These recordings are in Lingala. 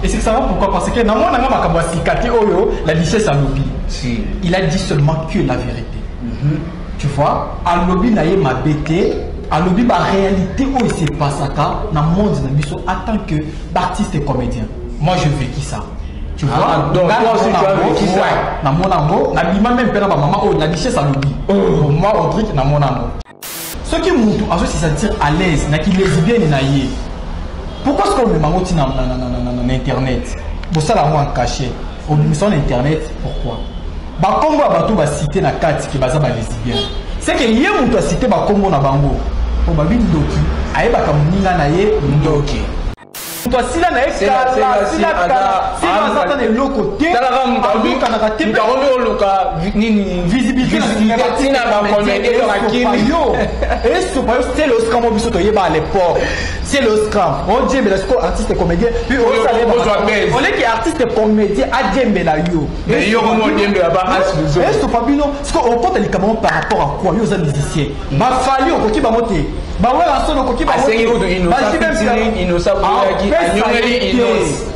Esekisaka pourquoi? Parce que namona nga makambo ya sika te oyo la duchesse alobi. Si. Il a dit seulement que la vérité. Tu vois, alobi na ye mabe te, alobi ba réalité oyo se passaka na monde na biso en tant que artiste et comédien. Moi je vécu ça. Tu vois? Ah, donc, Nga toi aussi, tu as namona vécu yango, ça. ouais, namona yango, nabima même mpe na bamama oyo la duchesse alobi. Oh. Moi Rodrigue namona yango. Soki mutu azo se sentir à l'aise na ki lesbienne na ye, pourquoi est-ce qu'on omema yango ti na internet? Bosala yango en cachet, obimisa yango na internet pourquoi? Bakombo ya bato basite na kati ke baza ba lesbienne, c'est que ye mutu asite bakombo na bango po babi ndoki ayebaka moninga na ye ndoki. Moto asila na ye kala, asila kala, sila aza ata na eloko te, alukanaka te. Moto akomi koluka nini? Visibilité na bacomédien bakimi yo, esopa yo. C'est le scram biso toyeba à l'époque, c'est le scram odiembela sikoyo artiste comédien, puis oleki artiste comédien adiembela yo, esopa bino. Sikoyo okota likambo par rapport à quoi? Yo oza musicien, bafali okoki bango te, bawela solo okoki bango. Asengi kutu Innocent boyaki anyongeli Innos.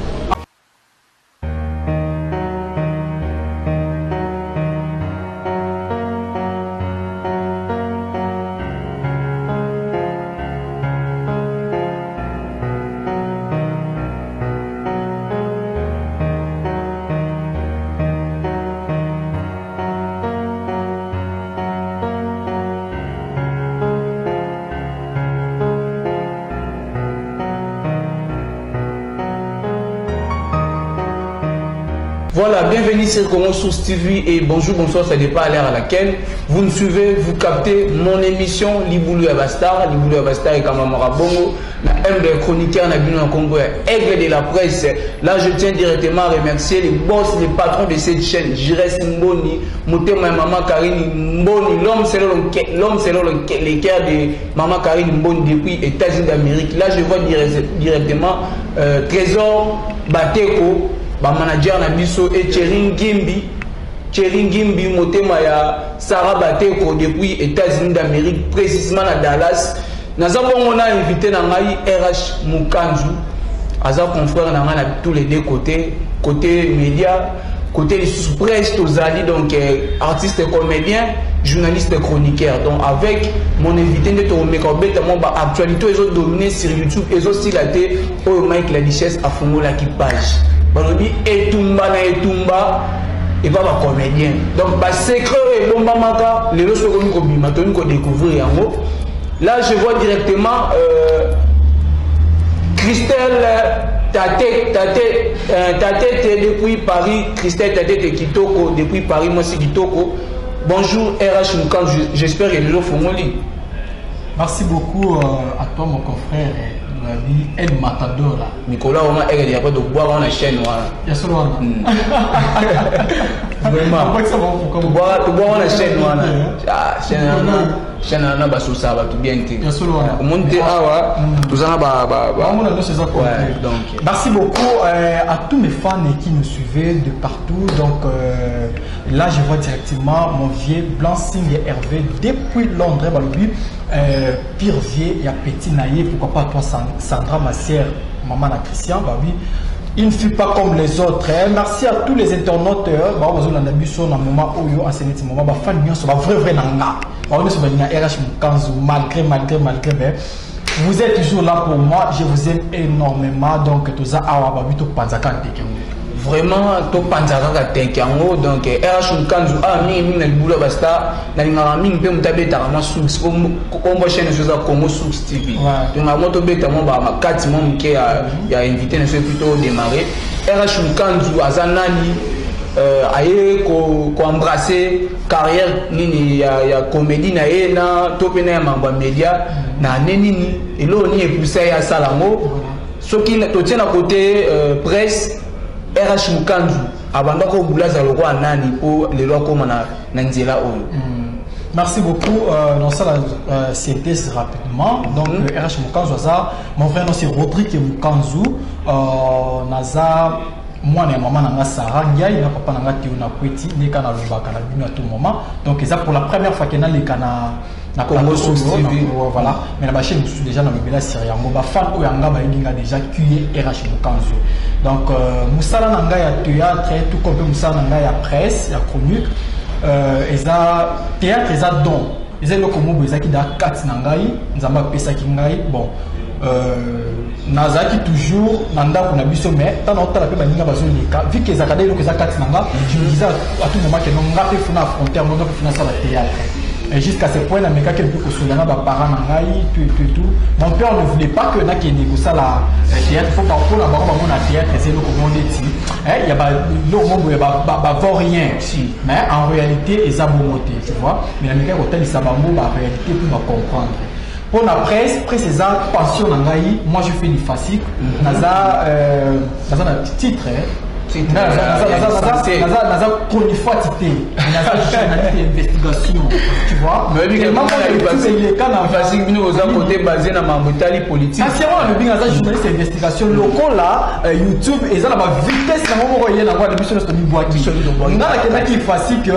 Voilà, bienvenue sur Congo Source TV et bonjour, bonsoir, ça dépend à l'heure à laquelle vous nous suivez, vous captez mon émission Liboulou Abastar, Liboulou Abastar et Kamamara Bongo, la humble chroniqueur Nabino Congo, aigle de la presse. Là, je tiens directement à remercier les boss, les patrons de cette chaîne, Jires Mboni, Motema et Maman Karine Mboni, l'homme selon le cœur de Maman Karine Mboni depuis États-Unis d'Amérique. Là, je vois directement Trésor Bateko, ba manager na biso et Thierry Ngimbi, Thierry Ngimbi motema ya Sarah Bateko depuis États-Unis d'Amérique, précisément à Dallas. Naza bongo na invité na ngai RH Mukanzu, aza confrère na ngai na tous les deux côtés, côté média, côté lisusu presse tozali, donc artiste comédien, journaliste chroniqueur. Donc avec mon invité nde tokomeka kobeta mwa ba actualité oyo ezo dominer sur YouTube, ezosila te, oyo Mike la Duchesse afungolaki page. Balobi etumba na etumba eba ba comédien. Donc ba secret oyo ebombamaka lelo soki okomi kobima, tokomi kodécouvrir yango. Là je vois directement Christelle Tate, Tate, Tate depuis Paris, Christelle Tate Kitoko depuis Paris, moi c'est Kitoko. Bonjour RH Mukanzu, j'espère que les fongoli. Merci beaucoup à toi mon confrère Nabi El Matador. Nicolas on a aidé après de boire on a chaîne voilà. Ya solo wana. Vraiment. Après ça va pourquoi boire to boire on a chaîne wana. Ah chaîne wana. Chaîne wana ba sosa ba tout bien te. Ya solo wana. Monte awa tozana ba ba ba. Ba mona nyonso eza Ouais, donc. Merci beaucoup à tous mes fans qui nous suivaient de partout. Donc là je vois directement mon vieux Blanc Sing Hervé depuis Londres balobi. Pire vieux, il y a Petit Naïe, pourquoi pas toi Sandra, ma sœur, maman na Christian, bah oui. Il ne fut pas comme les autres. Hein. Merci à tous les internautes. Bah, on a biso na moment oyo en ce moment, bah, fan nyonso, bah, vrai, vrai nanga. Bah, on est sur la RH Mukanzu, malgré, malgré, malgré, mais vous êtes toujours là pour moi. Je vous aime énormément. Donc, tout ça, awa, bah, oui, tout panzaka ndeke. Vraiment, tout panzaka ndeke yango. Donc, RH Mukanzu, ah, mingi, mingi na libula basta, na lingaka mingi mpe moto abetaka mwa source, po kombo chaîne nyonso eza Congo Source TV. Donc, na moto obeta mwa ba makati mwa moke ya invité na biso plutôt démarrer. RH Mukanzu aza nani? Aye ko embrasser carrière nini ya comédie na ye na to pe na ya mambo ya média na année nini eloko nini epusa ye asala yango. Soki totie na côté presse, RH Mukanzu abanda ko bulaza lokwa nani po lelo akoma na nzela oyo. Merci beaucoup. Dans ça, la synthèse rapidement. Donc, RH Mukanzu, Aza, mon vrai nom c'est Rodrigue Mukanzu. Naza Mwana ya mama na nga Sarah Ndiaye na papa na nga Théo na Kweti ndeka na lobaka na bino à tout moment. Donc eza pour la première fois que naleka na Congo plateau Source oyo, TV. Voilà. Mais na ba chaîne mosusu déjà na lobela sur yango ba fan oyo nga bayebi nga déjà QRH Mokanzo. Donc mosala na ngai ya théâtre tout comme mpe mosala na ngai ya presse ya chronique, eza théâtre, eza don, eza eloko moko ezalaki da kati na ngai, Nzambe apesaki ngai. Bon, nazalaki toujours na ndako na biso, mais ntango naotala mpe baninga bazoleka, vu que ezalaka da eloko eza kati na nga, je me disais à tout moment que non, nga mpe faut na affronter yango, nga mpe faut nasala théâtre. Et jusqu'à ce point namekaki mpe kosola na baparent na ngai, tout et tout et tout. Mon père ne voulait pas que nakende kosala théâtre. Faut mpona bango bamona théâtre eza eloko moko neti ya biloko moko boye bavaurien. Si. Mais en réalité eza bongo te, tu vois. Mais namekaki kotalisa bango baréalité mpo bacomprendre. Mpo na presse, presse eza passion na ngai. Moi, je fais du FASIC, naza na titre, eh. Titre, Naza ya licencié. Naza chronifuati te, naza journaliste d'investigation, tu vois. Tellement mona YouTube eleka na Fasik, bino boza côté basé na mambo etali politique. Kasi yango nalobi, naza journaliste d'investigation. Lokola YouTube eza na bavitesse nango moko eye nango, biso nyonso tomibwaki. Biso nyonso tobwaki. Nga nakendaki IFASIC,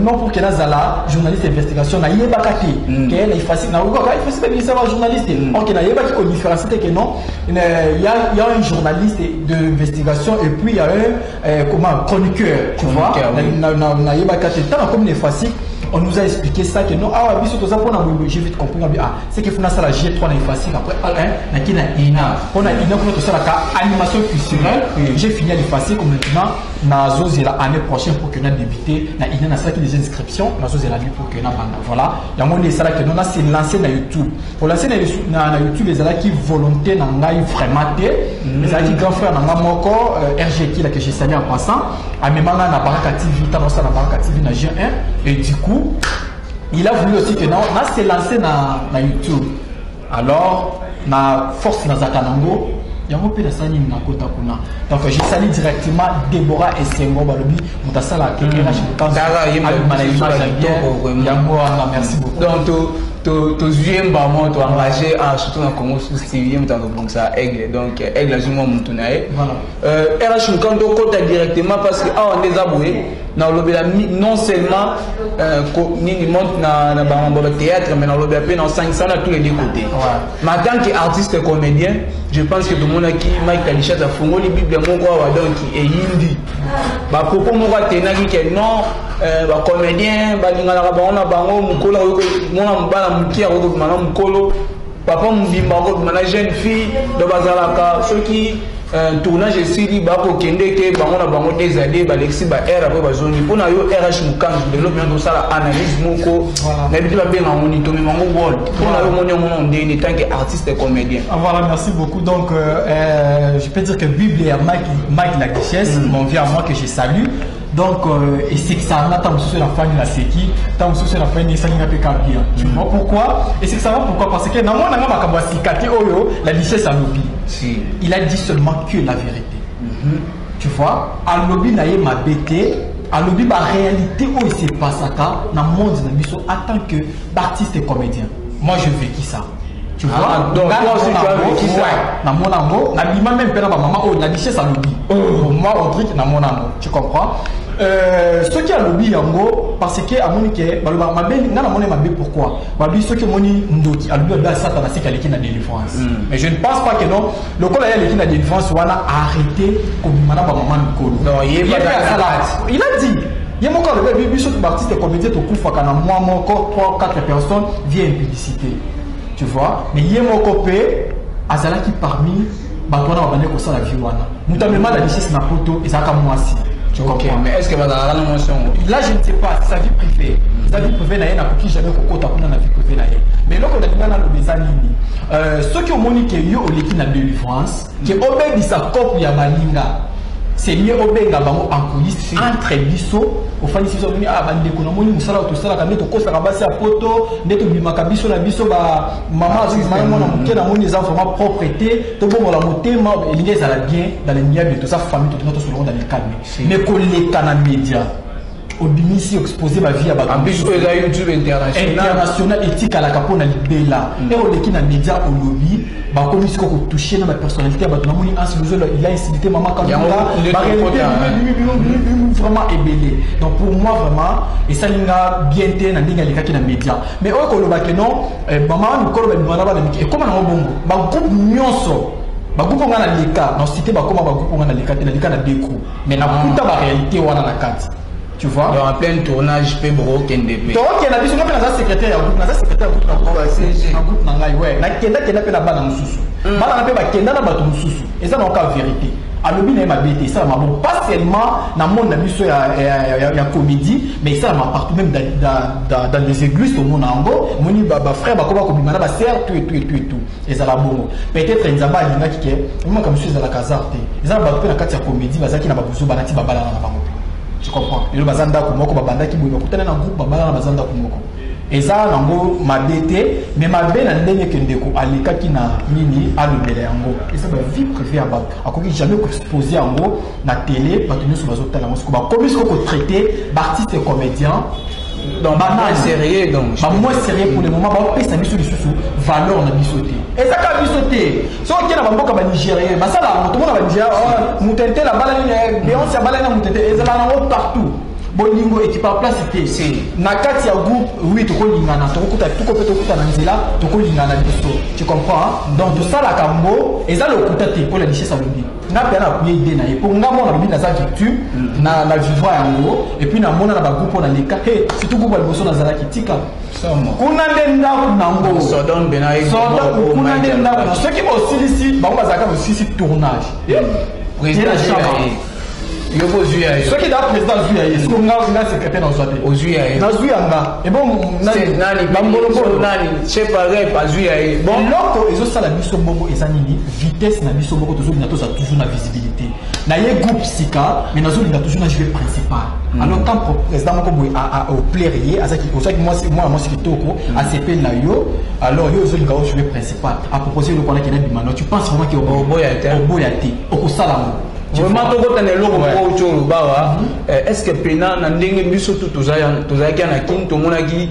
non pour que nazala journaliste d'investigation, nayebaka te ke na IFASIC, nakokaka IFASIC babimisa bajournaliste. Ok, nayebaki kodifférencier te ke non, il y a un journaliste d'investigation et puis il y a un comment, chroniqueur, tu vois. Chroniqueur, oui. Nayebaka te. Ntango nakomi na IFASIC, on nous a expliqué ça, que non, ah biso toza mpona boye. J'ai vite compris, ah, c'est que faut nasala G3 na IFASIC, après A1 naki na INA. Mpona INA kuna tosalaka animation culturelle. J'ai fini à l'IFASIC. Maintenant nazozela année prochaine pour que na débuter na INA. Nasalaki des inscriptions, nazozela lui pour que na banda. Voilà, yango nde esalaki non, nase lancé na YouTube. Kolancer na YouTube ezalaki volonté na ngai vraiment te. Ezalaki grand frère na nga moko, RG Kila, que je salue en passant, amema nga na Baraka TV. Ntango osala na Baraka TV na G1, et du coup il a voulu aussi que non, na se lancé na YouTube. Alors na force nazalaka nango, yango mpe nasala nini, nakota kuna. Donc je salue directement Déborah Esengo, balobi moto asalaka RH. Tala, ye abima na moto image ya bien. Kitoko, vraiment. Yango wana, merci beaucoup. Donc tozwi ye mbamo, toengagé, ah, surtout na Congo Source TV, ye moto akobongisa Aigle. Donc Aigle azwi mwa motu na ye. Voilà. RH Mokando, tokota directement parce que awa nde eza boye, nalobela non seulement nini monte na bamambo ya théâtre, mais nalobela mpe na osangisa na tous les deux côtés. Mais en tant que artiste comédien, je pense que tomonaki Mike Kalichat afungoli Bible moko awa. Donc eyindi bapropos moko atenaki ke non, bacomédien balinganaka bango na bango, mokolo akoki mona bana moke, akoki kobima na mokolo, papa mobimba akobima na jeune fille. Donc bazalaka soki tournage esili, bakokende ke bango na bango des années, balekisi ba aire, après bazongi. Mpona yo RH Mokanzu, lelo mpenza tosala analyse moko, nayebi te babenga yango nini, tomema yango world. Mpona yo, omoni yango na ndenge tant que artiste et comédien? Ah, voilà, merci beaucoup. Donc, je peux dire que Bible et Mike la Duchesse, mon vieux à moi que je salue. Donc, et c'est que ça va, tant que la famille la seki, tant que la famille ça n'a pas bien. Tu vois pourquoi? Et c'est que ça va pourquoi? Parce que dans mon anga makambo sikate oyo, la Duchesse alobi. Si. Il a dit seulement que la vérité. Tu vois? Alobi na ye mabe te, alobi ba réalité oyo se passaka dans le monde na biso en tant que artiste et comédien. Moi, je vécu ça. Tu vois? Ah, donc, Nga toi aussi, tu as namona vécu ça. yango, ouais, namona yango, nabima même mpe na bamama oyo na Duchesse alobi. Oh, moi Audric namona yango, tu comprends? Soki alobi yango parce que amoni ke baloba mabe, nga namoni mabe. Pourquoi babi soki omoni ndoki alobi alobi asatana seki aleki na délivrance? Mais je ne pense pas que non, lokola ye aleki na délivrance wana, arrêté kobima na bamama mikolo. Non, ye Ye mpe bazalaki na asala kati. il a dit, ye moko alobi, abi biso baartiste comédien tokufaka na mwa moko 3 4 personnes via impudicité, tu vois. Mais ye moko mpe azalaki parmi bato wana babandaki kosala vie wana. Moto amema la Duchesse na poto ezalaka mwasi, tu comprends? Mais est ce que bazalaka na mwasi yango? Là, je ne sais pas, c'est sa vie privée, sa vie privée na ye, nakoki jamais kokota kuna na vie privée na ye. Mais eloko nalinga naloba eza nini? Soki omoni ke yo oleki na délivrance, ke obebisa kope ya baninga, c'est mieux obenga bango en coulisse entre biso, ofandisi biso, omoni, ah, bandeko, namoni mosala oyo tosalaka, nde tokosaka basi ya poto, nde tobimaka biso na biso, bamama azobima ye mwana moke, namoni eza vraiment propre te, tobongola motema. Elingi ezala bien dans les miables, toza famille, totinga tosolongo dans le calme. Mais koleka na média, Obimisi, expose bavie ya bato. En plus, oyo eza YouTube international. International, etikalaka mpona libela. E oleki na média, olobi, bakomi siko kotouche na bapersonnalité ya bato. Namoni Anse Luzolo, il a insulté mama Kalunga, baréalité vraiment ebele. Donc pour moi, vraiment esali nga bien te na ndenge alekaki na média. Mais oyo koloba ke non, mama mikolo babima na bana mike, ekóma nango bongo. Bagroupe nyonso, bagroupe nga na leka na cité, bakóma bagroupe nga na leka te, na leka na deux groupes, mais nakuta baréalité wana na kati, tu vois. Donc en plein tournage mpe bokokende mpe. Tokokenda biso. Nga mpe naza secrétaire ya groupe, naza secrétaire ya groupe na groupe na ngai. We nakendakenda mpe na bana mosusu, bana na mpe bakenda na bato mosusu. Eza na oka vérité, alobi na ye mabe te. Esalama bon, pas seulement na monde na biso ya comédie, mais esalama partout, même dans des églises. Tomona yango, omoni bafrère bakoma kobima na basœur, tout et tout et tout et tout. Ezala bongo. Peut-être Nzambe alingaki ke makambo mosusu ezalaka hasard te. Eza na bato mpe na kati ya comédie bazalaki na babuzo, banati babalana na bango mpe, tu comprends. Lelo baza ndako moko, babandaki boye, bakutana na groupe, babalana, baza ndako moko. Eza nango mabe te, mais mabe na ndenge ke ndeko alekaki na nini, alobela yango. Eza bavie privée ya bato, akoki jamais koexpose yango na télé, bato nyonso bazotala yango. Siko bakomi siko kotraite baartiste comédien. Donc moins sérieux donc. Moins sérieux pour le moment. Baopesa biso lisusu valeur na biso te. Eza kaka biso te. Soki okei na bamboka, banigérien basala yango. Tomona banigérien, moto ntele abalani, Beyoncé abalani na moto ntele. Ezala nango partout. Bolingo ekipa place te na kati ya groupe. Oui, tokolingana, tokokuta, tuko mpe tokuta na nzela, tokolingana biso, tu comprends. Donc tosalaka yango, eza lokuta te. Mpo la richesse alobi, nga mpe na appuye idée na ye, mpo nga mona alobi naza victime na vivre yango. Et puis namona na bagroupe oyo naleka, he, surtout groupe ya liboso nazalaki, tika kuna nde ndako nango, kuna nde ndako na. Soki bosilisi bango, bazalaka bosilisi tournage. Yo mpo ozwi ya yo. Soki da président azwi ya ye, siko nga secrétaire nazwa te. Ozwi ya ye. Nazwi ya nga ebon. Nani? Bambolobolo. Nani, chef arep azwi ya ye. Bon, eloko ezosala biso bongo eza nini? Vitesse na biso moko. Tozolinga tozala toujours na visibilité na ye groupe sika, mais nazolinga toujours na jouer principal. Alors quand président moko boye oplaire ye, azaki ozaki mwana mwasi kitoko, asepeli na yo, alors yo ozolinga ojouer principal, apropose eloko wana kena bima. Tu penses vraiment ke Oboya te. Oboya te, okosala ngo. Vraiment, tokota na eloko moko oyo oloba wa. Est ce que pena na ndenge biso tu tozalaki na Kini, tomonaki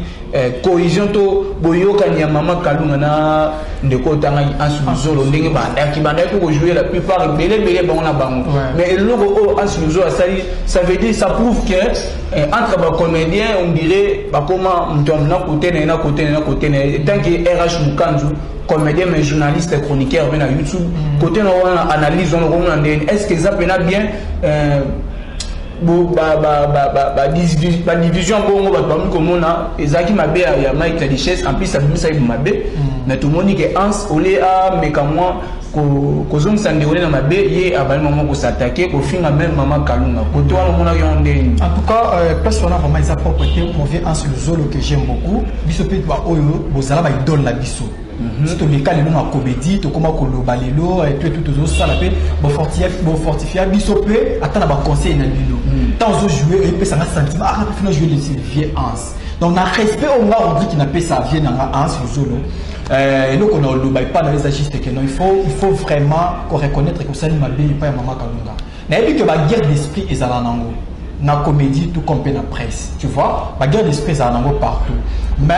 cohésion to boyokani ya mama Kalunga na ndeko otangaki Anse Luzolo, ndenge bandaki kojouer la plupart ebele ebele bango na bango? Mais eloko oyo Anse Luzolo asali, ça veut dire, ça prouve que entre bacomédien, on dirait bakoma moto na côté na ye, na côté na ye, na côté na ye. Tant que RH Mukanzu, comédien mais journaliste chroniqueur mpe na YouTube, côté na wana analyse wana okomona ndenge, est ce que eza mpena bien badivision bongo? Bato bami komona ezalaki mabe ya Mike la Richesse. En plus abimisaki mabe, mais tomoni ke Anse ole ameka mwa kozongisa ndeko nde na mabe, ye abandi mama kosatake, kofinga même mama Kalunga. Kote wana omonaki yango ndeni? En tout cas, place wana vraiment eza propre te. Mon vieux Anse Luzolo que j'aime beaucoup, biso mpe baoyo bozala baidole na biso. Biso toleka lelo na comédie, tokóma koloba lelo etu etu, tozosala mpe bofortifia biso mpe ata na baconseil na bino. Ntango ozojoue, oyepesanga sentiment ah fina jouer le vieux Anse. Donc na respect oyo nga Rodrigue napesa vieux nanga Anse Luzolo, eloko na oloba epai na yo eza juste que non, il faut vraiment koreconnaître kosali mabe epai ya mama Kalunga. Nayebi ke baguerre d'esprit ezala nango na comédie, tout comme mpe na presse, tu vois. Baguerre d'esprit ezala nango partout, mais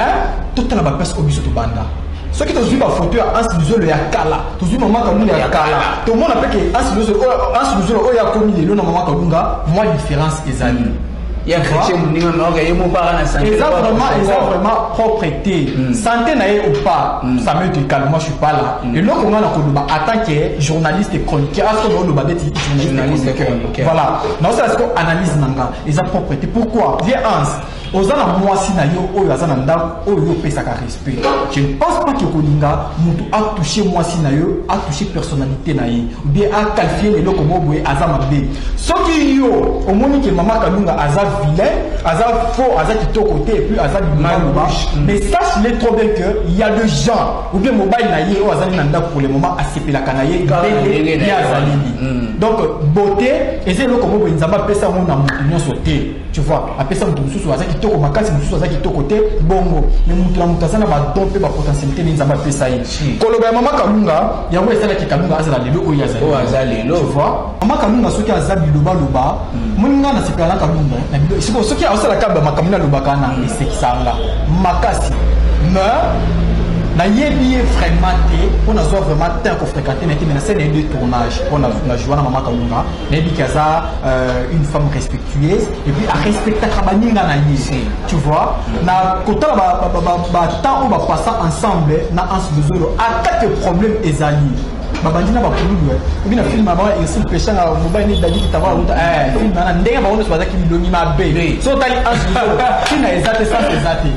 totala baplace oyo biso tobanda. Soki tozwi bafoto ya Anse Luzolo ya kala, tozwi mama Kalunga ya kala, tomona mpe ke Anse Luzolo oyo akomi lelo na mama Kalunga, mwa différence ezali. Ya chrétien moninga naoka ye moko aka na santé. Eza vraiment propre te. Santé na ye ou pas, ça me décale, moi je suis pas là. Eloko nga na koloba en tant que journaliste et chroniqueur, aso na oloba neti journaliste et chroniqueur, voilà, naosala siko analyse na nga. Eza propre te. Pourquoi? Vieux Anse, oza na mwasi na yo oyo aza na ndako oyo yo opesaka respect. Je ne pense pas ke kolinga motu atouche mwasi na yo, atouche personnalité na ye, ou bien aqualifie eloko moko boye aza mabe. Soki yo omoni ke mama Kalunga aza vilain, aza faux, aza kitoko te, et puis aza bilobaloba, mais sache-le trop bien que il y a des gens, ou bien mobali na ye oyo azali na ndako pour le moment, asepelaka na ye ndenge ye azalili. Donc beauté eza eloko moko boye Nzambe apesa yango na motu nyonso te, tu vois. Apesa moto mosusu aza kitoko. kitoko makasi, mosusu aza kitoko te. Bongo mais moto na moto aza na badon mpe bapotentialité nini Nzambe apesa ye. Koloba ya Mama Kalunga, yango esalaki Kalunga azala lelo oyo azali. Oyo aza lelo. Tu vois, Mama Kalunga, soki aza bilobaloba, moni nga nasepela na Kalunga na bilo. Sikoyo soki aosalaka bamakambo nde alobaka na esekisanga makasi, mais nayebi ye vraiment te mpo nazwa vraiment temps kofréquenter na ye te. Mais nasali na ye deux tournage mpo na joua na Mama Kalunga. Nayebi ki aza une femme respectueuse et puis arespectaka baninga na ye, tu vois. Na kotala batemps oyo bapasa ensemble na Anse Luzolo, ata ke problème ezali, babandi na bakululu obi na film bango Ursule Peshanga, mobali nde Dadi Kitamba auta film wana, ndenge bango nyonso bazalaki bilongi mabe. So otali Anse Luzolo, ntina eza te, sens eza te.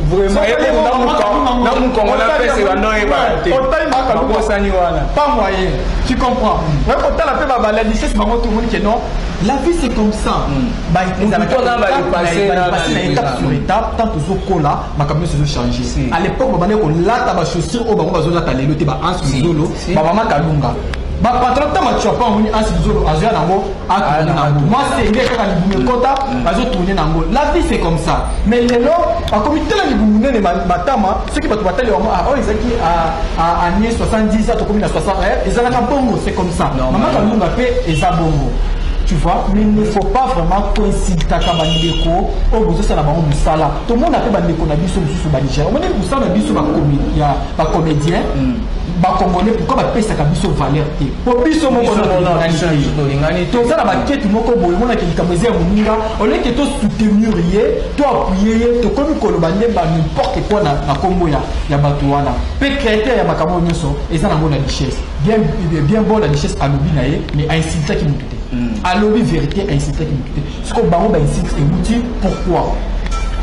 Na mokongo na pese bando oyebaka te. Otali Bakosani wana. Pas moyen, tu comprends? Oye kotala mpe babala richesse bango, tomoni ke non, la vie c'est comme ça. Motu aza na étape sur étape, tant tozokola, makambo nyonso ezochange. À l'époque, babandaki kolata bachaussure oyo bango bazolata lelo te. Ba Anse Luzolo, bamama Kalunga, bapantalon ta macuapa, omoni Anse Luzolo azoya nango, atourne nango, mwasi enge kaka libumu ekota, azotourne nango. La vie c'est comme ça. Mais lelo akomi tala libumu nene, matama, soki bato batali bango oyo ezalaki année 70, tokomi na 60. Ezalaka bongo, c'est comme ça. Mama Kalunga mpe eza bongo, tu vois. Mais il ne faut pas vraiment koinsultaka bandeko oyo bozosala bango mosala. Tomona mpe bandeko na biso mosusu banigéria, omoni mosala na biso ya bacomédien bacongolais, pourquoi bapesaka biso valeur te? Po biso moko toza na bakete moko boye, omonaki likambo eza ya moninga, oleke tosoutenir ye, to appuyer ye, tokomi koloba nde ba n'importe quoi na nkombo ya bato wana. Mpe créateur ya makambo oyo nyonso eza nango na richesse. Bien, bien bon, la richesse alobi na ye, mais ainsultaki motu te. Alobi vérité, ainsultaki motu te. Sikoyo bango bainsulte euti pourquoi?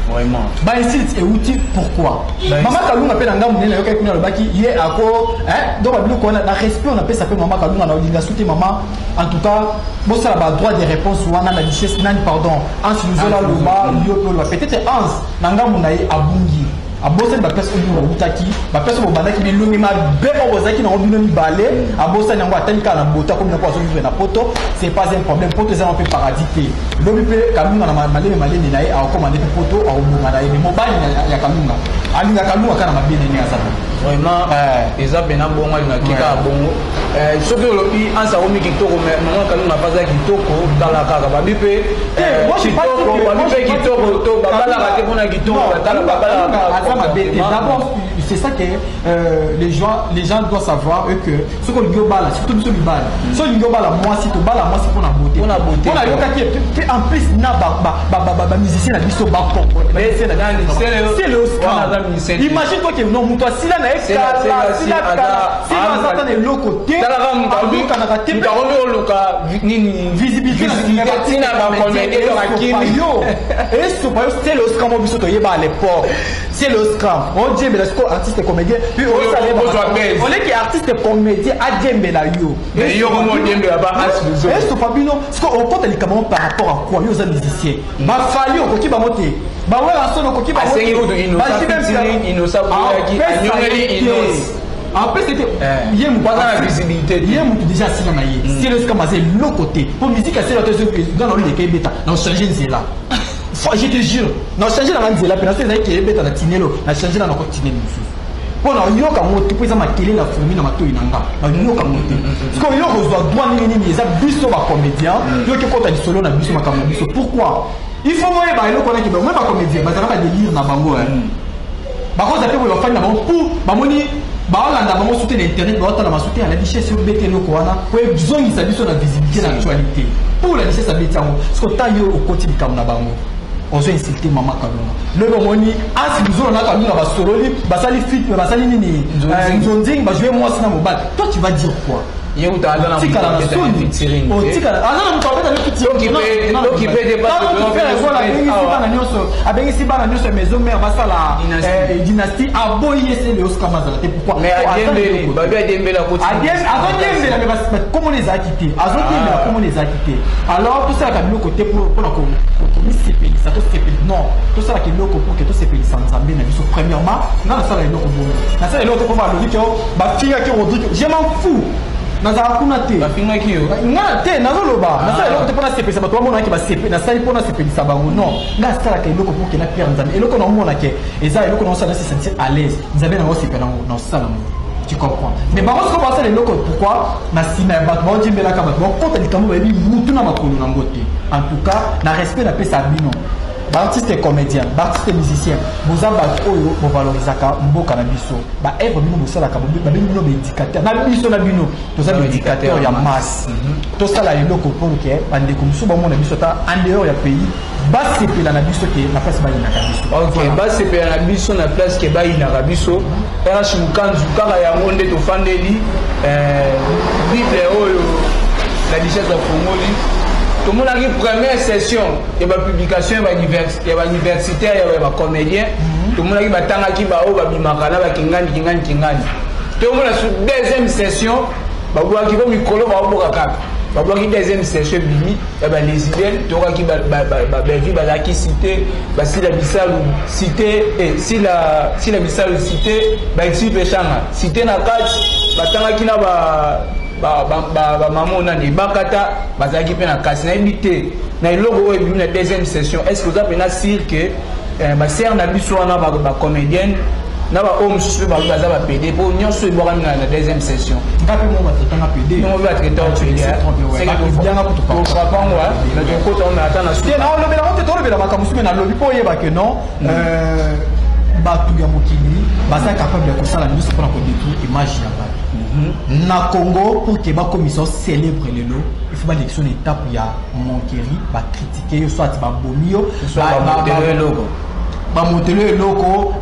Vraiment. Bainsulte euti pourquoi? Mama Kalunga mpe na ngambu nde nayokaki kuna, alobaki ye ako donc babiloko wana na respect oyo napesa mpe Mama Kalunga, na olinga su te. Mama, en tout cas bosala badroit de réponse wana na richesse nani, pardon, Anse Luzola aloba, yo mpe oloba. Peut-être Anse na ngambu na ye abungi, abosani baplace oyo bino bawutaki, baplace oyo bobandaki, bilongi mabe oyo bozalaki nango bino mibale, abosani yango, atali kaka na boto, akomi na po azovivre na poto. C'est pas un problème, poto eza mpe paradis te. Lobi mpe Kalunga na maleme maleme na ye akokoma nde mpe poto, akobonga na ye. Mais mobali ya Kalunga alinga Kalunga kaka na mabe nene aza. Vraiment, eza mpena bongo, alingaki kaka bongo. Soki olobi Anse akomi kitoko, mais Mama Kalunga mpe aza kitoko. Tala kaka babi mpe kitoko, babi mpe kitoko, to babalaka te mpona kitoko, babalaka aza mabe te. D'abord, c'est ça que les gens doivent savoir que soki olingi obala, surtout biso mibali, soki olingi obala mwasi, tobala mwasi mpona beauté. Mpona beauté. Mpona yokaki mpe en plus na bamusicien na biso bacongolais. Imagine toi ke non, moto asila na ye kala, asila kala, sila aza ata na eloko te, alukanaka te. Akomi oluka nini? Visibilité. Ntina bacomédien. Yo esopa yo c'est le scam. Biso toyeba à l'époque, c'est le scam, odiembela siko artiste comédien, puis oleki artiste comédien adiembela yo. Esopa bino. Siko okota likambo par rapport à quoi? Yo oza musicien, bafali okoki bango te, bawela solo okoki. Bango. En plus c'était ye motu na visibilité. Ye motu déjà asila na ye, c'est le aza eloko te po musique asila te. Nga na oleka ebeta na ochange nzela, je te jure, na ochange nanga nzela mpe na so ezalaki ebeta na tinelo, na change na nakotineli mosusu mpo na oyoka yango te, mpo eza makele na fourmi na matoi na nga, na yoka yango te. Parce que yo kozwa droit ndenge nini? Eza biso bacomédien, yoki kota lisolo na biso, makambo na biso. Pourquoi il faut moyeba eloko wana? Ke moi bacomédien bazala badélire na bango, bakoza mpe boye, bafandi na bango pour bamoni baolanda bango su te na internet, baotala masu te. Ya la richesse, obeta eloko wana po ezongisa biso na visibilité, na actualité. Pour la richesse abeti yango. Soki ota yo okoti likambo na bango, ozo insulte Mama Kalunga, lobi omoni Ansi Luzolo na Kalunga basololi, basali fit, basali nini, nzonzing, bajoue mwasi na mobali. Toi, tu vas dire quoi? Ye kuta aza na Otikala na soni, otikala aza na moto abeta. Bana nyonso abengisi, bana nyonso ya maison mère basala dynastie, aboyi ye. Sele osika azala te. Pourquoi? Azodiembela, mais komona ezalaki te, azodiembela, komona ezalaki te. Alors tosalaka biloko te mpona komisepelisa, tosepeli non, tosalaka eloko pour ke tosepelisa Nzambe na biso. Premièrement, nga nasala eloko bongo, nasala eloko te mpo balobi ke bafingaki Rodrigue, je m'en fous, nazala kuna te. Bafingaki yo? Nga te, nazoloba, nasala eloko te mpona nasepelisa bato, bamonaki nasali mpo nasepelisa bango. Non, nga asalaka eloko mpo ke naplaire Nzambe. Eloko naomonake eza eloko naosala, nase sentir à l'aise, Nzambe nango osepela yango, naosala yango, tu comprends? Mais bango soko basala eloko, pourquoi na nsima ya bato baotimbelaka bato, bakota likambo bayebi mutu na makolo nango te? En tout cas, na respect napesa bino baartiste comédien, baartiste musicien, boza bato oyo bovalorisaka mboka na biso. Baœuvre bino bosalaka, babengi bino baéducateur na biso. Na bino toza baéducateur ya masse. Tosala eloko pour ke bandeko mosusu bamona biso ata en dehors ya pays, basepela na biso ke na place bayinaka biso. Ok, basepela na biso na place ke bayinaka biso. RH Mokanzu, kaka yango nde tofandeli Bible oyo La Duchesse afongoli. Tomonaki première session ya bapublication ya bauniversitaire ya bacomédien, tomonaki batangaki baoyo babimaka na bakingani kingani kingani. Tomona su deuxième session, babwaki po mikolo baoboka kaka, babwaki. Deuxième session ebimi ya balesbienne, tokaki babevi bazalaki cité, basila bisalu cité, sila sila bisalu cité, baexi peshanga cité na kati, batangaki na bamama nani ebakata bazalaki mpe na kasi. Nayebi te, na eloko oyo ebimi na deuxième session, est ce que oza mpena sûr ke basere na biso wana bacomédienne na baoyo mosusu mpe balobi baza bapédé, mpo nyonso ebwakami na deuxième session? Nga mpe mo batraitanga pédé. Ngo mpe batraita pédé, tofrapango, mais tokota ngo ata na te. Naolobela ngo te, tolobela makambo mosusu, me nalobi mpo oyeba ke non, bato ya mokili baza capable ya kosala nyonso mpona kodétruire image ya bato na Congo. Pour ke bakomisa célèbre lelo, il faut balekisa na étape ya moquerie, bacritique yo, soit babomi yo, bamotelo eloko,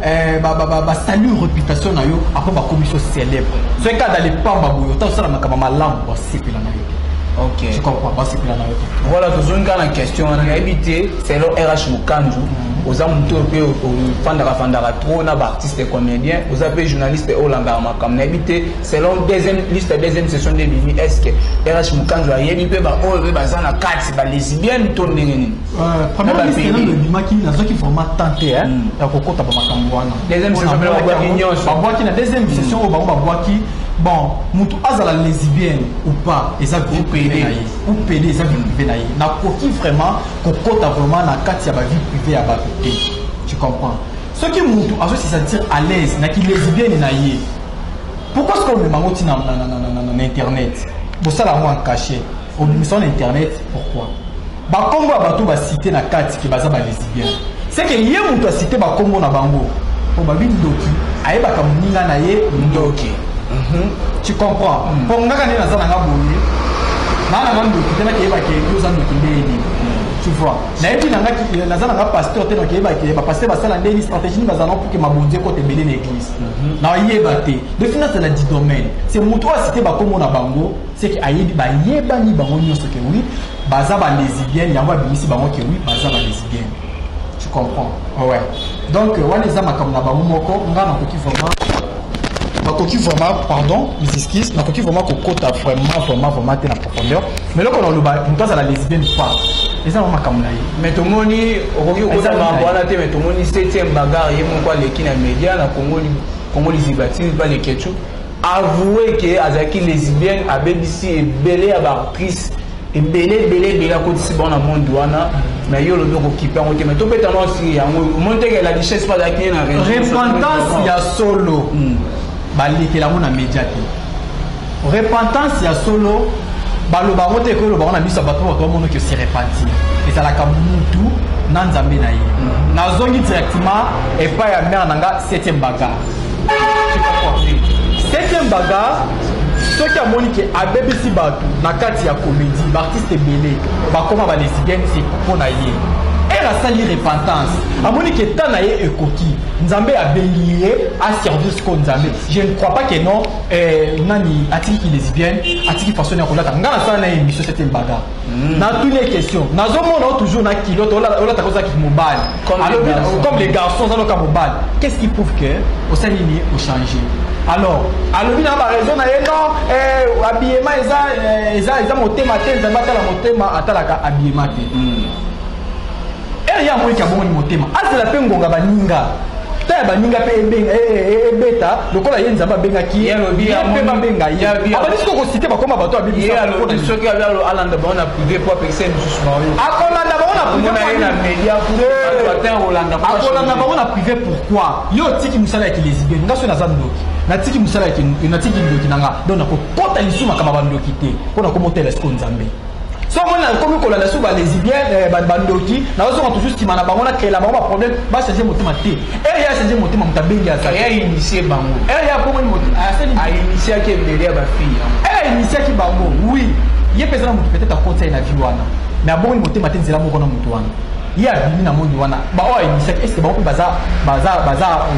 basali réputation na yo, après bakomi so célèbre. Soki kaka lepamba boye, ota osala makambo malamu, basepela na yo te. Ok. Tu comprends? Basepela na yo te. Voilà, tozongi kaka na question wana. Nayebi te, selon RH Mokanzu, oza motu oyo mpe ofandaka fandaka trop na baartiste comédien, oza mpe journaliste oyo olandaka makambo. Nayebi te, selon deuxième liste ya deuxième session nde ebimi, est ce que RH Mokanzu ayebi mpe baoyo mpe baza na kati balesbienne to ndenge nini? Première liste nano ebimaki, nazwaki vraiment temps te ya kokota bamakambo wana. Deuxième session mpe babwaki nyonso. Babwaki na deuxième session oyo bango babwaki. Bon, motu azala lesbienne ou pas, eza vie privée na ye, ou pédé, eza vie privée na ye. Nakoki vraiment kokota vraiment na kati ya bavie privée ya bato te, tu comprends? Soki motu azo se sentir à l'aise na kilesbienne na ye, pourquoi ce que omema yango ntina na internet? Bosala yango en cachet, obimisa na internet pourquoi? Bakombo ya bato bacité na kati ke baza balesbienne, c'est que ye moto acité bakombo na bango, po babi ndoki ayebaka moninga na ye ndoki, tu comprends? Mpo ngaka nde naza nanga boye, naa nanga ndoki te, nakeyebake yo oza ndoki ndeni, tu vois? Nayebi nanga naza nanga pasteur te, nakeyebake bapasteur basala ndeni, stratégie nini bazala pour ke mabonzi ekota ebele na église, nayeba te. De finance na di domaine, c'est moto oyo acité bakombo na bango, c'est que ayebi, bayebani bango nyonso ke oui, baza balesbienne. Yango abimisi bango ke oui, baza balesbienne, tu comprends? Ouais, donc wana eza makambo na bango moko. Nga nakoki vraiment, nakoki vraiment, pardon, mes excuses, nakoki vraiment kokota vraiment vraiment vraiment te na profondeur. Mais eloko naloba, moto azala lesbienne pas, eza na makambo na ye. Mais tomoni, okoki kokota makambo wana te, mais tomoni septième bagarre, ye moko aleki na média na Congo, Congo Liziba TV, pa Lekechu, avoué ke azalaki lesbienne, abebisi ebele ya baactrice ebele ebele ebele, akotisi bango na monde wana. Mais yo olobi okokipe yango te, mais tobeta no osili yango, omoni teke La Duchesse mpe azalaki ye na Repentance ya solo, balekela yango na média te. Repentance ya solo, baloba yango te, ekoloba yango na miso ya bato, bato bamono ke se repentir. Ezalaka mutu na Nzambe na ye. Nazongi directement epai ya mare na nga, septième bagarre. Septième bagarre, soki amoni ke abebisi bato na kati ya comédie, baartiste ebele bakóma balesbienne, c'est mpo na ye. Ere asali repentance, amoni ke ta na ye ekoki, Nzambe abengi ye aservir sikoyo Nzambe. Je ne crois pas que non, nani atiki lesbienne, atiki façon ya kolata. Nga nasala na ye émission septième bagarre, natuni ye question: nazomona o toujours na kilote olataka, ozalaki mobali comme les garçons, oza loka mobali, qu'est-ce qui prouve que osali nini, ochange? Alors alobi na baraison na ye: non, habillement eza motema te, Nzambe atala motema, atalaka habillement te. Ere ye amoniki abongoni motema, azela mpe ngonga baninga. Ta ya baninga mpe ebeta lokola ye Nzambe abengaki ye mpe babenga ye. Abandi soki okosite bakoma bato abibisa soki alanda bango na privé po apekisa ye mosusu baoyo akolanda bango na privé na media, akolanda bango na privé. Pourquoi yo otiki mosala ya kilesbienne? Nga soki naza ndoki, natiki mosala, natiki ndoki na nga, donc nakokota lisusu makambo ya bandoki te mpo nakomotela siko Nzambe. So omoni nakomi kolanda so balesbienne, bandoki, nazozonga toujours nsima na bango, nakela bango baproblème. Bachange motema te. Ere ye achange motema, moto abengi azali ainitie bango. Ere ye abongoli motema. Ainitiaki ebele ya bafille. Ere ainitiaki bango, oui. Ye mpe eza na moto, peut-être akotisa ye na vie wana, mais abongoli motema te. Nzela moko na moto wana ye abimi na monde wana, baoyo ainitiaki, est ce bango mpe baza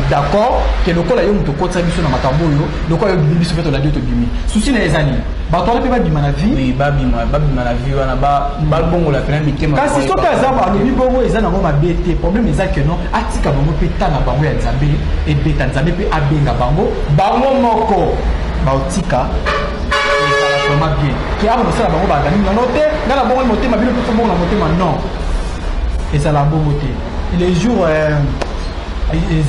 d'accord ke lokola yo moto okotisa biso na makambo oyo, lokola yo obimi, biso mpe tolandi yo, tobimi? Susi na ye eza nini? Bato wana mpe babima na vie. Oui, babima na vie wana, babongola mpena mitema. Kasi soki aza alobi bongo, eza nango mabe te. Problème eza ke non, atika bango mpe ta na bango ya Nzambe ebeta, Nzambe mpe abenga bango, bango moko baotika, ezala vraiment bien ke awa kosala bango bazali nano te. Nga na bongo motema, bino mpe bongo na motema. Non, ezala bongo te. Les jours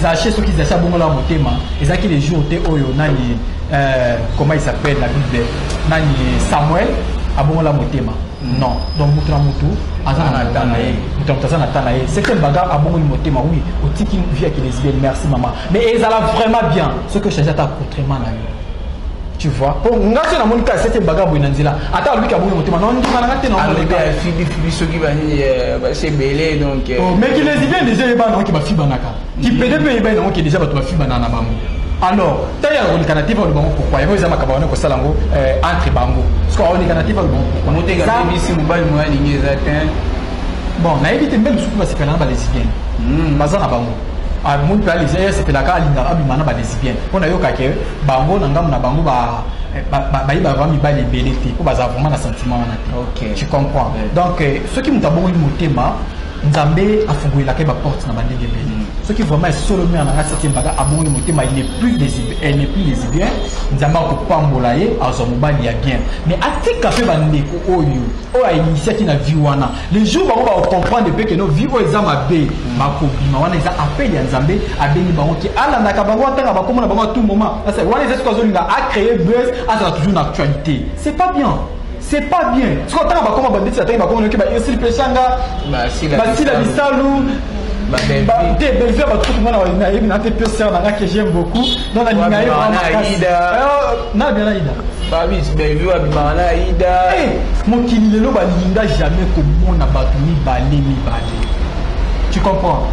Zaché, soki Zaché abongola motema, ezalaki les jours te oyo nani, comment il s'appelle, la Bible, nani, Samuel abongola motema. Non, donc moto na motu aza na temps na ye, moto na moto aza na temps na ye. Septième Bagarre abongoli motema, oui, otiki vie ya kilesbienne, merci mama, mais ezala vraiment bien soki ochange ata accoutrement na yo, tu vois. Po nga so namoni kaka Septième Bagarre boye na nzela, ata alobiki abongi motema, non, ndima nanga te. Alobi afibi fibi soki banini basi ebele, donc Mais kilesbienne déjà eyeba nango ke bafibanaka, kipede mpe eyeba nango ke déjà bato bafibana na bango. Alors ntango ya koleka na TV, aloba bango pourquoi? Yango eza makambo wana kosala yango entre bango. Soki aoleka na TV, aloba bango pourquoi? Moteka bebisi mobali moyo alingi eza te. Bon, nayebi te, mbe mosusu basepela na balesbienne, baza na bango. Amoni mpe alesbienne asepelaka, alingaka abima na balesbienne, mpo nayoka ke bango na ngambo na bango bayebaka vraiment mibali ebele te, mpo baza vraiment na sentiment wana te. Tu comprends? Donc soki moto abongoli motema, Nzambe afungolelaka ye baporte na bandenge ebele. Soki vraiment esolo mare na nga Septième Bagarre abongoli motema, il n'est plus elle n'est plus lesbienne, Nzambe akopambola ye, azwa mobali ya bien. Mais atika mpe bandeko oyo oyo ainitiaki na vie wana. Le jour bango bakocomprendre mpe ke no, vie oyo eza mabe, bakobima. Wana eza appel ya Nzambe abengi bango ke alandaka bango, atanga bakomona bango à tout moment. Wana eza soki azolinga acréer buzz, azala toujours na actualité. C'est pas bien, c'est pas bien. Soki otanga bakoma bandeti, atangi bakoma noki, baesili peshanga, basila bisalu te, Belvie, bato kutu mwana nayebi na te, pure sœur nanga que j'aime beaucoup, donc nalinga ye. Na bien Aida. Bellevue abimaka na Aida. Mokili lelo balinga jamais komona bato mibale mibale, tu comprends?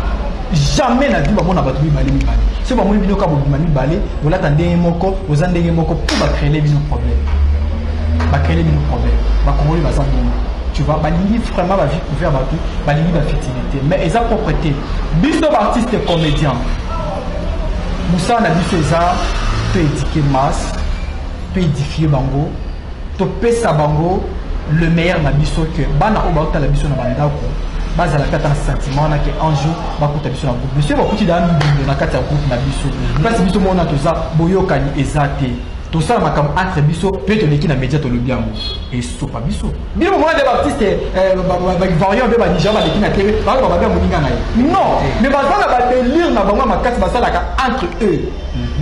Jamais na vie bamona bato mibale mibale. Soki bamoni bino kaka bobima mibale, bolata ndenge moko, boza ndenge moko, mpo bacréele bino problème, bacréele bino problème. Bakongoli baza bongo, tu vois, balingi vraiment bavie ouvert, bato balingi bafutilité, mais eza propre te. Biso baartiste comédien, mosala na biso eza toéduquer masse, toédifie bango, topesa bango le meilleur na biso, ke bana oyo baotala biso na bandako bazala mpe ata na sentiment wana ke un jour bakuta biso na groupe. Biso bakuti daa mbindo na kati ya groupe na biso, place biso mona toza boyokani eza te, tosala makambo entre biso mpe toleki na média, tolobi yango, esopa biso. Bino bomona nde baartiste baivoirien mpe banigéria baleki na TV, baloba babe ya moninga na ye. Non, mais baza na badélire na bango ya makasi, basalaka entre eux,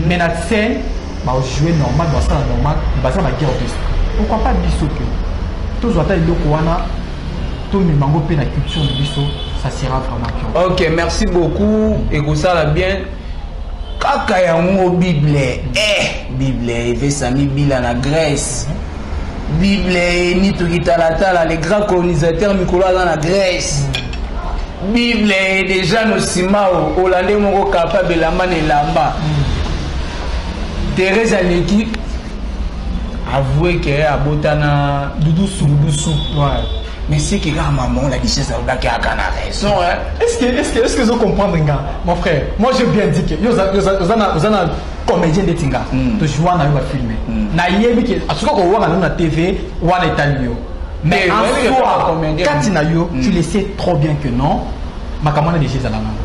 mais na scène bajoue normal, basala normal, mais baza na baguerre d'esprit. Pourquoi pas biso mpe tozwa ata eloko wana, tomema yango mpe na culture na biso? Ça sera vraiment bien. Ok, merci beaucoup, ekosala bien kaka yango. Bible, Bible evesami bila na Grèce. Bible eni tokitalatala, les grands colonisateurs mikolo aza na Grèce. Bible déjà no nsima olande moko capable elamba na elamba. Thérèse aleki avoué ke abotana Dudu Su. Dudu Su. Ouais. Mais c'est que kaka maman la duchesse alobaki aka na raison, hein. Est-ce que vous comprendre nga, mon frère? Moi, j'ai bien dit que yo oza na comédien ndeti nga, tojoua na yo bafilme, nayebi ke soki okowanga nano na TV wana etali yo, mais en soi, kati na yo, tu le sais trop bien que non, makambo wana déjà ezala nango,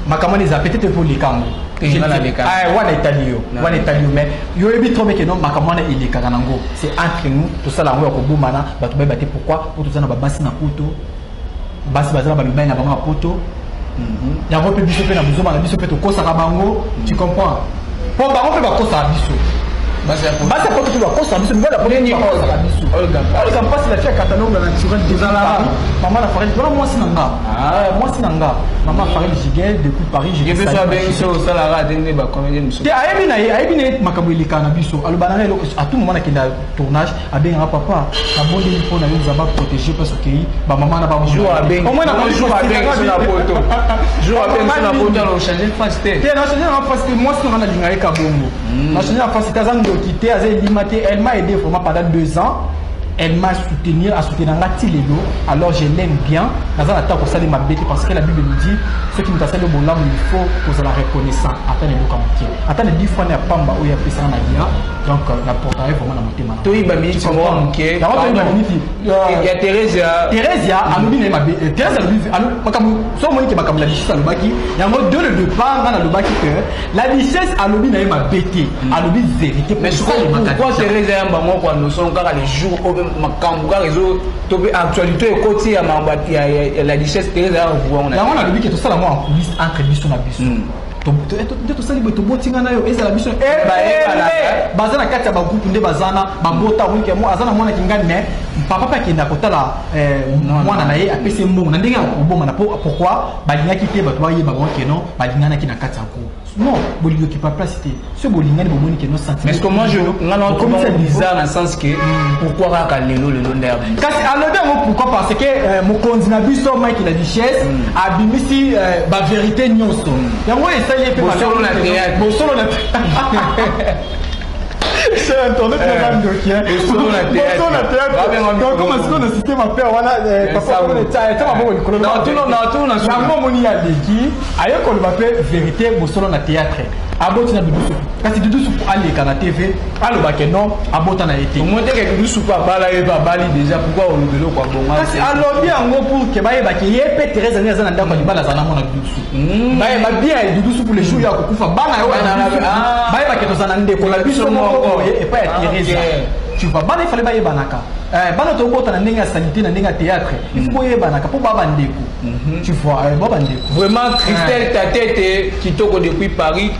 makambo wana eza peut-être mpo oleka yango wana etali yo, wana etali yo, mais yoyebi trop bien que non, makambo wana elekaka nango, c'est entre nous, tosala yango ya kobomana, bato bayeba te. Pourquoi? Po toza na babasi na poto, basi baza na bamibali na bango ya poto. Yango mpe biso mpe na bozoma na biso mpe tokosaka bango, tu comprends? Mpo bango mpe bakosaka biso, basi ya poto mpe bakosaka biso, mibali ya poto mpe bakosaka biso. Olga mpasi, la fille ya Katalonga naturel de Paris, mama na Farel wana, mwasi na nga, mwasi na nga, mama Farel Gigel depuis Paris. Je te salue. Osalaka te nde bacomédien mosusu. Te, ayebi na ye, ayebi na ye makambo elekaka na biso. Aloba na ngai eloko, à tout moment nakenda tournage, abengaka: "Papa, nabondeli mpo na yo, Nzambe aprotéger place okei, bamama na Jour abengi na poto, jour abengi na poto, alors changer face te. Te, na changer na face te. Mwasi na nga, nalinga ye ka bongo, na changer na face te. Aza ndoki te, aza elima te. Elle m'a aidé vraiment pendant 2 ans, elle m'a soutenu, asoutenir nga ti lelo. Alors je l'aime bien. Naza na ntango kosala mabe te, parce que la Bible nous dit: soki moto asali bolamu, il faut kozala reconnaissant, ata na eloko ya moke, ata na 10 fois na ya pamba oyo apesanga na lia. Donc naportaka ye vraiment na motema. Toyiba miniti moko moke. Yango toyiba miniti. Ya Thérésia. Thérésia alobi na ye mabe. Thérèse alobi makambo so omoni ke makambo la duchesse alobaki yango dès le départ, nga nalobaki que la duchesse alobi na ye mabe te, alobi vérité. Mais pourquoi Thérèse ayamba moko anoson kaka le jour oyo makambo kaka ezo to mpe actualité ekoti ya makambo ya la duchesse, Thérèse ayaka? Yango nalobi ke tosala ngo en coulisse, entre biso na biso. Nde tosali boye, tobotinga na yo, ezala biso baza na kati ya bagroupe nde baza na babota wike. Aza na mwana kingani, mais papa mpe akenda kotala mwana na ye, apesi ye mbongo na ndenge ya kobomana. Pourquoi balingaki te bato bayeba bango keno balinganaki na kati ya groupe? Non, bolingi okipa place te. So bolingani, bomoni keno. Mais comment je nga na bizarre na sens que pourquoi kaka lelo lelo nde? Kasi alobi yango pourquoi? Parce que mokonzi na biso Mike la duchesse abimisi bavérité nyonso. Yango esali ye mpe bosolo na théâtre. Bosolo na c'est internet na ndoki. Bosolo na théâtre. Bosolo na théâtre. Donc comme sikoyo na système affaire wana, papa tia maboko likolo. Yango omoni ya leki aye koloba mpe vérité, bosolo na théâtre, aboti na Dudu Supu. Kasi Dudu Supu aleka na TV, alobake non, abota na ye te. Omoni teke Dudu Supu abala ye mpe abali déjà, pourquoi olobi eloko abonga? Kasi alobi yango pour ke bayebake ye mpe Thérèse ani aza na ndako ya libala, aza na mwana Dudu Supu. Bayeba bien Dudu Supu, le jour ya kokufa, bana yo bayebake toza na ndeko na biso moko boye epai ya Thérèse. Tu vois, bana ifale bayebanaka. Bana tobota na ndenge ya sanité, na ndenge ya théâtre, il faut boyebanaka mpo baa bandeko, tu vois, ba bandeko. Vraiment, Christelle Tatete kitoko depuis Paris.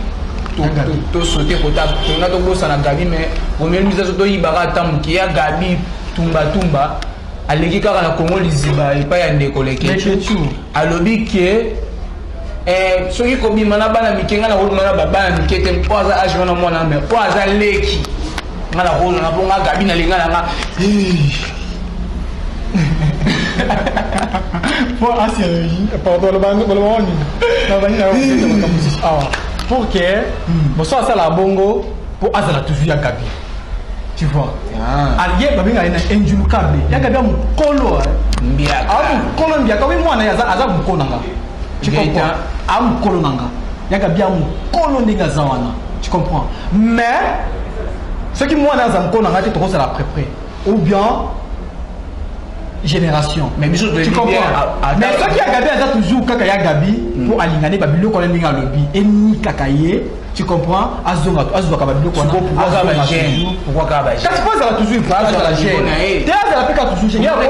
Tosote kota tonga, tobosana Gabi, mais romeli misaso toyibaka ata moke ya Gabi Tumbatumba. Aleki kaka na Kongo Liziba epai ya ndeko Lekechu, alobi ke soki kobima na bana mike, ngai nakobima na babana mike te, mpo aza age wana mwana, me mpo aza leki ngai nakolona, mpo nga Gabi nalinga na nga. Mpo asi, pardon, loba nini nabani na makambo mosusu awa, pour que moso asala bongo mpo azala toujours ya Gabi, tu vois. Aye babengaka ye na Enjulu Kabe ya Gabi ya mokolo. Mbiaka. Mokolo mbiaka wi, mwana ye aza mokolo na nga, tu comprends? A mokolo na nga ya Gabi ya mokolo ndenge aza wana, tu comprends? Mais soki mwana aza mokolo na nga te, tokozala près ou bien génération. Mais biso tu comprends? Mais soki ya Gabi aza toujours kaka ya Gabi mpo alingani babiloko wana ndenge alobi eni kaka ye, tu comprends? Azonga, azwaka babiloko wana. Kasi po azala toujours, azala jeune te, azala mpe kaka toujours jeune. Aboyi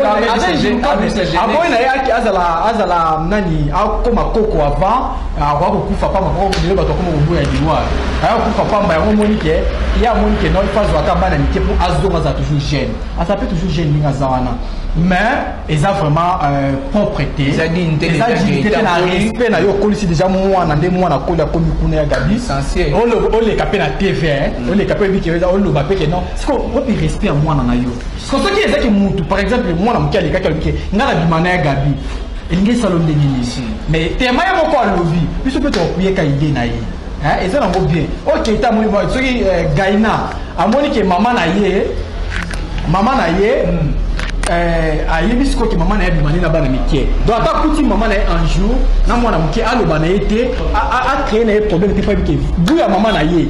na ye azala, azala nani, akoma koko avant akoka kokufa pamba. Lelo bato akoma koboya liwa, aya kokufa pamba. Yango omoni ke ye amoni ke non, il faut azwaka bana mike mpo azonga, azala toujours jeune, azala mpe toujours jeune ndenge aza wana. Mais eza vraiment propre te, eza dignité. Eza dignité te na respect na yo. Okolisi déjà mwana, nde mwana akoli, akomi kuna ya Gabi, oleka mpe na TV, oleka mpe oyebiki eza, oloba mpe ke non. Siko opi respect ya mwana na yo. Siko soki ezaki mutu, par exemple mwana moke alekaki, alobi ke ngai nabima na ya Gabi, elingi esalo ndenge nini? Mais tema ye moko alobi, biso mpe tokuyeka ide na ye, eza nango bien. Ok, ta amoni soki Gaina amoni ke mama na ye, mama na ye ayebi sikoyo ke mama na ye abima nde na bana mike. Donc ata akuti mama na ye un jour na mwana moke, aloba na ye te, acréer na ye problème te, po ayebi ke bu ya mama na ye,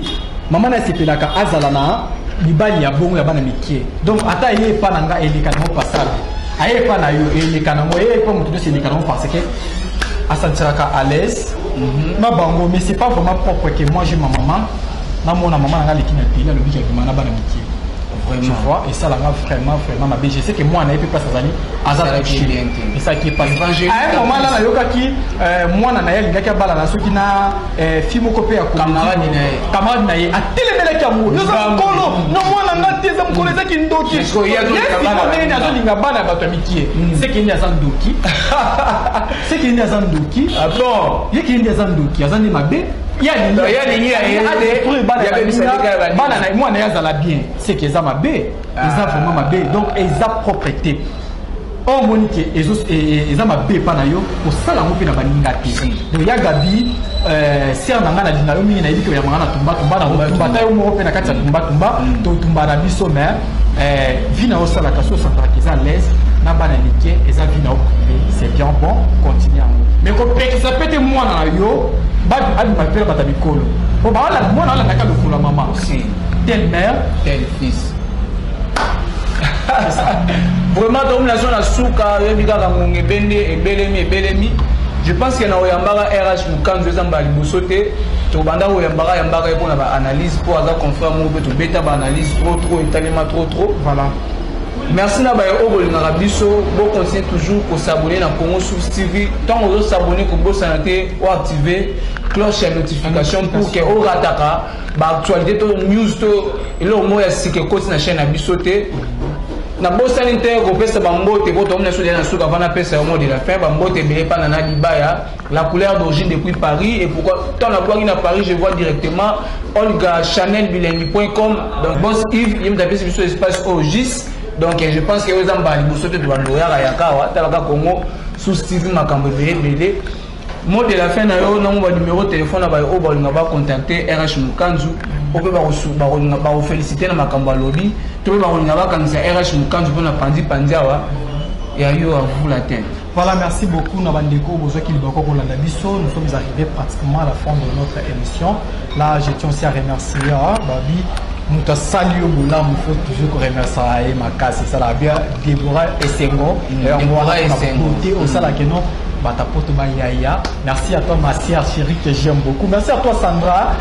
mama na ye asepelaka azala na mibali ya bongo ya bana mike. Donc ata ye epa na nga, eleka nango passable, aye epa na yo, eleka nango, ye epa moto nyonso, eleka nango, parce que asentiraka à l'aise na bango. Mais c'est pas vraiment propre que moi j'ai ma maman, namona mama na nga aleki na télé, alobiki abima na bana mike. Tu vois, esalanga vraiment vraiment mabe. Je sais que mwana ye mpe place azali, aza Esalaki touché. bien te. Esalaki mpasi. Évangéliste À un moment là, nayokaki mwana na ye alingaki abala na soki na fille moko mpe ya comédie. Camarade na ye. Camarade na ye atelemelaki yango: "Yo oza mokolo no, mwana nga te, eza mokolo, ezaki ndoki." Est-ce que ye azolinga bana ndenge nini azolinga bana ya bato ya mikie? Seke nde aza ndoki, seke nde aza ndoki. Ah bon? Ye ke nde aza ndoki, aza nde mabe. Ye Donc, ye alingi ya ye te, adétruire bana ye ya abebisa baninga, lika ya baninga. bana na mwana ye azala bien, seke eza mabe, eza vraiment mabe. Donc eza propre te. Oyo omoni ke eza mabe epa na yo, kosala yango mpe na baninga te. Donc ya Gabi, sœur na ngai, nalinga yo mingi, nayebi ke oyambanga na tumbatumba na tumba ta yo moko mpe na kati ya tumbatumba, totumba na biso. Mais vie na yo osalaka so osantaka eza à l'aise na bana mike, eza vie na yo privé, c'est bien bon, continue yango. Mais kopekisa pe te mwana na yo abima mpe na bato ya mikolo, po mwana alandaka lokolo ya mama. Si. Telle mère, tel fils. Vraiment, tokomi na so na suka. Oyebi kaka ngonga ebende ebelemi ebelemi. Je pense que na oyambaka RH Mokanzu eza mbala liboso te. Tobanda koyambaka yambaka ye mpona baanalyse, mpo aza confrère moko mpe tobeta baanalyse trop trop, etalema trop trop. Voilà. Merci na baye oyo bolingaka biso. Bocontinue toujours kos'abonner na Congo Source TV. Ntango ozos'abonner, kobosana te oactive cloche ya notification pour ke orataka baactualité to news to eloko moko ya sika ekoti na chaîne na biso te. Nabosani te kopesa bambote po tokomi na so na suka. Avant napesa yo mot de la fin, bambote ebele mpana na Libaya, la couleur d'origine depuis Paris. Et pourquoi ntango nabwaki na Paris, je vois directement Olga Chanel Bilengi.com. Donc boss Yves, ye moto apesi biso espace oyo juste. Donc je pense que oyo eza mbala liboso te tobanda oyaka yaka awa. Talaka Congo Source TV, makambo ebele ebele. Mot de la fin na yo nango, banuméro téléphone na bayo oyo balinga bacontacte RH Mokanzu, oyo mpe bakolinga bakofélicité na makambo alobi, to mpe bakolinga bakangisa RH Mokanzu mpona pandi pandi awa ya yo, à vous la tête. Voilà, merci beaucoup na bandeko bozwaki libako kolanda biso. Nous sommes arrivés pratiquement à la fin de notre émission. Là, je tiens aussi à remercier, ah, Babi moto asali yo bolamu, faut toujours koremercier ye makasi. Esalaka bien Débora Esengo. Déborah Esengo. Beauté osalaka no batapoto bayaya. Merci à toi, ma sœur chérie que j'aime beaucoup. Merci à toi, Sandra,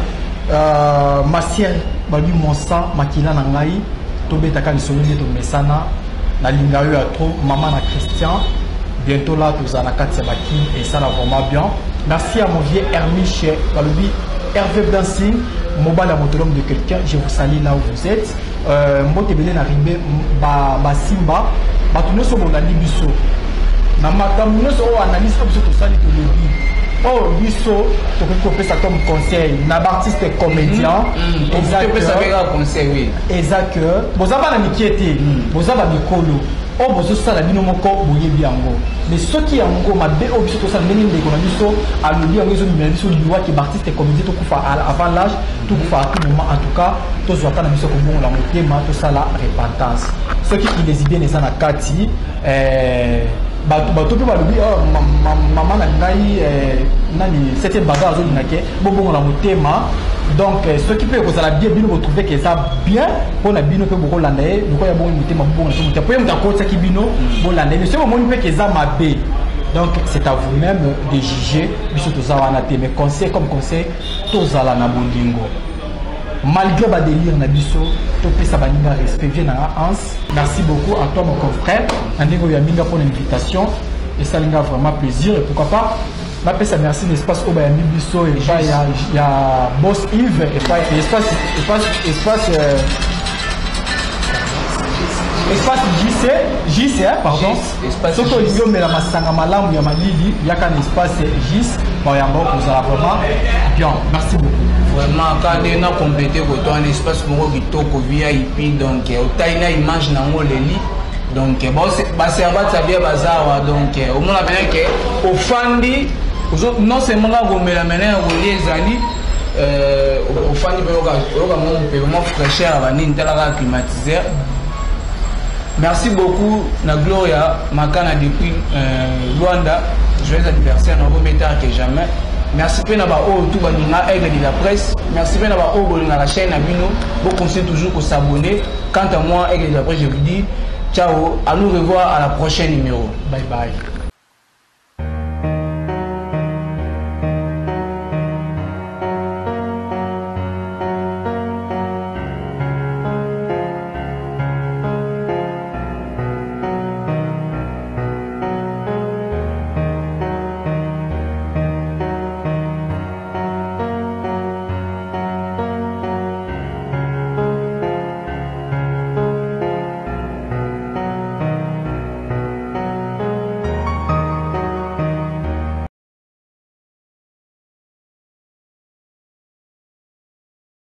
ma sœur, babi mon sang, makila na ngai, tobetaka lisolo nde tomesana, nalinga yo ya trop. Mama na Christian, bientôt là tozala na kati ya bakini, esala vraiment bien. Merci à mon vieux Hermiche, balobi Hervé Dancing, mobile ya moto, l'homme de quelqu'un, je vous salue là où vous êtes. Mbote ebele na Rimbe Basimba, bato nyonso bolandi biso na makambo nyonso oyo, analyse oyo biso tosali, tolobi oyo biso tokoki kopesa comme conseil na baartiste comédien. Eza topesa mpe kaka conseil, oui. Eza que boza bana mike te, boza bamikolo oyo bozosala bino moko boyebi yango. Mais soki yango mabe oyo biso tosala, ndenge ndeko na biso alobi yango, ezomemela biso liwaki, baartiste comédien tokufa avant l'âge, tokufa à tout moment. En tout cas, tozwa ata na biso kobongola motema, tosala repentance soki ilesibienne eza na kati. Bato mpe balobi: "Oh, mama na ngai, nani septième baga azolinga ke bobongola motema." Donc soki mpe ekozala bien, bino botrouve ke eza bien mpona bino mpe bokolanda ye lokola ya bongo motema, bobongola mpe motema po ye moto akotiaki bino, bolanda ye. Mais soki bomoni mpe ke eza mabe, donc c'est à vous-même de juger. Biso toza wana te. Mais conseil comme conseil, tozala na bolingo malgré badélire na biso, topesa baninga respect. Vie nanga Hans, merci beaucoup à toi, mon confrère, na ndenge oyo ya minga mpona invitation, esalinga vraiment plaisir. Et pourquoi pas bapesa merci na espace oyo bayambi biso epai ya boss Yves, epai espace JC JC, hein, pardon. JC, espace soki JC. Olingi omela masanga malamu ya malili, yaka na espace JC, bayamba kozala vraiment bien. Merci beaucoup. Vraiment, ka nde na complété koto wana, espace moko kitoko, VIP. Donc otali na image nango oleli. Donc baservata bia baza awa. Donc omona pena ke ofandi, non seulement kaka komela, mena ya kolia ezali. Ofandi mpe oyoka mwa mopepe, mwa fraîcheur ya banini, tala kaka climatiseur. Merci beaucoup na Gloria Makana depuis Luanda. Joyeux anniversaire, na mieux tard que jamais. Merci mpe na baoyo tout balinga Aigle de la Presse. Merci mpe na baoyo bolingaka chaîne na bino. Bocontinue toujours kos'abonner. Quant à moi, Aigle de la Presse, je vous dis ciao, à nous revoir à la prochaine numéro. Bye bye.